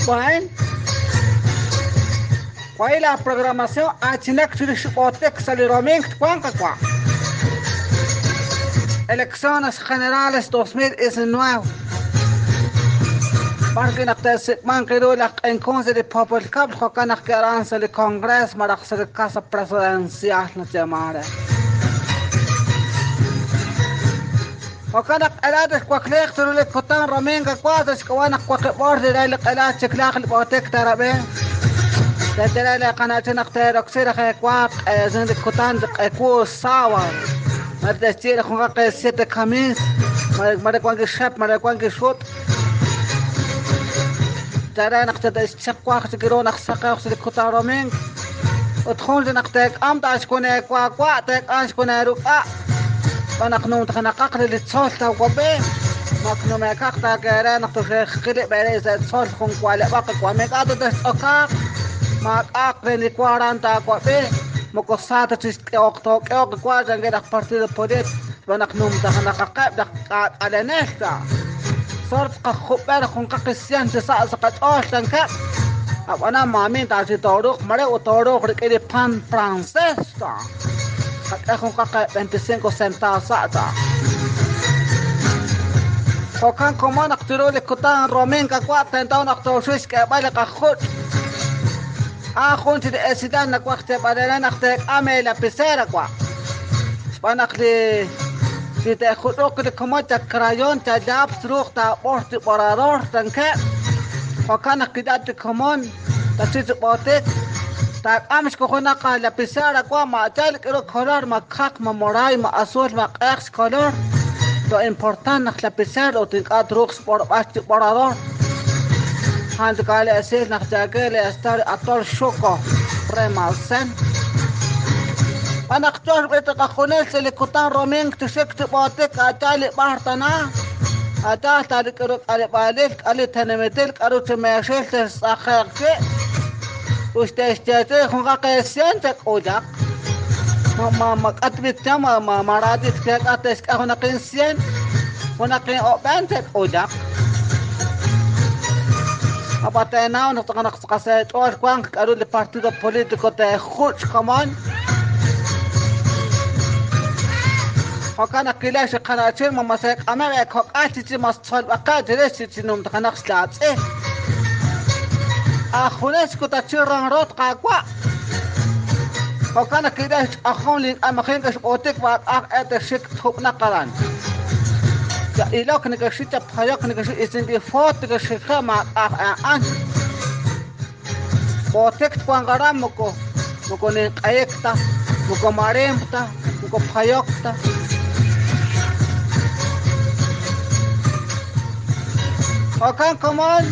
Bueno. ¿Cuál es la programación? Achinak chirix botek saliromink tcuanca. Elecciones Generales 2019. Parque naqtesikman qiru laq q'enkunsi li Popol Cup jo'kan naq ke'ran sa' li Congreso maraj sa' li Casa Presidencial nachamare. Jo'kan naq q'elaat xwakliq chiru li kutan romingo wa sa' xk'ab'a' naq waqib'or li re li q'elaat chiklaaq li b'otek tarab'e. Tetere le qana'chin naq teroksi raj ewaaq q'eesin li kutan q'ewu sábado. Mare texchii raj junqaq 7 kamis, mare wan kixep, mare wan kixut. Tere naq tetexcheqwaq chikiru naq saqewq sa' li kutan romingo. Ut jun li naq teek'am ta'xkun eewaawa' teek'am xkun eeruk'a'. B'an naq numtajanaqaq li li tzol tawab'e. Mak numekaq taakere naq tuxe'xqilib' ere sa' tzol jun wa'leb'aq wamek'a tatextz'okaaq. Maak'aq re li waran taawab'e. Moko saata chixk'eoq took'eoq wa chanke laj partido político. B'an naq numtajanaqaqeb' laj k'aak'alenel ta. Sort qajub'er junqaq isyan chi sa' sa' qach'ool chankeb'. Ab'ana maamin taachitoruq mare utoruq rik'in li pan francés ta. Qak'e junqaq 25 centavos sa' ta. Jo'kan como naq chiru li kutan romingo wa tento naq tooxix xk'eeb'al li qajuch'. Ah, jun chi esilal nawaj xyeeb'alera naq teek'am lapicera wa. Xb'aan naq li li te'juch'uq li komon cha crayon cha lápiz ruuq taab'or chi borrador chankeb'. Jo'kan naq kid'at li komon tachi chi b'otik. Taak'am xkujunaq lapicera wa ma'chal k'iru color ma kaq ma moray ma azul ma q'eq xcolor. Lo important naq lapicera ut ink'a' truuq xb'orb'al chi borrador. Han kale esil naq chake le estar atol xuko re malsen. B'an naq chol b'e taqajunel sa' li kutan romingo tixik chi b'otik achal li b'ar tana. Achal ta li k'aru k'aleb'aalil k'ali tenamitil k'aru chi meexil textz'aje'qchi'. Ux texcheche junqaq esien chak'ulaq. Ma ma ma k'atb'it cha ma ma maradit k'at texk'a junaq insien junaq in'ob'en chak'ulaq. Apatenaw naq taqanaq qasech'ool wanq k'aru li partido político te'juch' komon. Jo'kan naq kilex qana'chin ma masek'ameb' ekok'al chichi mas tzolb'aqe' chirix chichi numtajanaq xlaatz'ej. Ajunes kutachi ranrot qaawa'. Jo'kan naq kilex ch'ajon li ink'amajin k'axb'otik b'ak'aj etexik tjub'naq aran. Ya ilok nikaxi chapjayok nikaxi isinbi foot nikaxi maak'aj a'an. B'otik twanqaran moko moko nink'ayekta moko maremta moko pjayokta. Jo'kan komon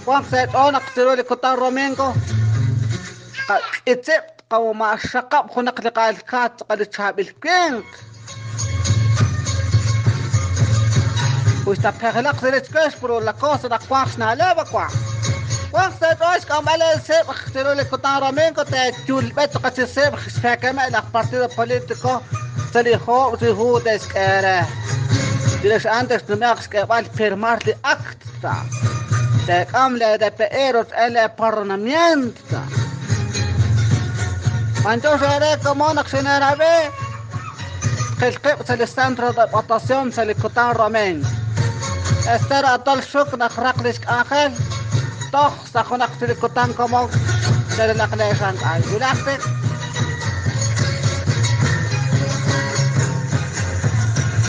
wanq seech'ool naq chiru li kutan romingo qak'itzib' qawma'xaqab' junaq li qaalkaat tz'aqal li chaab'il winq. Ux tapejlaq sirich pero la cosa naq wanq xna'leb' wa. Wanq seech'ool xk'amb'al el sib' chiru li kutan romingo te'yulb'e tz'aqal chi sib' xfekeme' laj partido político sa' li joob' chi hu te'xk'eere. Chirix antes numeq xk'eeb'al firmar li acta. Teek'am le DPE rut el parlamento. Mancho xere como naq xinerab'e qilqib' sa' li centro de votación sa' li kutan romingo. Esther atol xuk naq raq li xk'anjel toj sa' junaq chi li kutan como xerelaq le xank'ay. Wilajtik.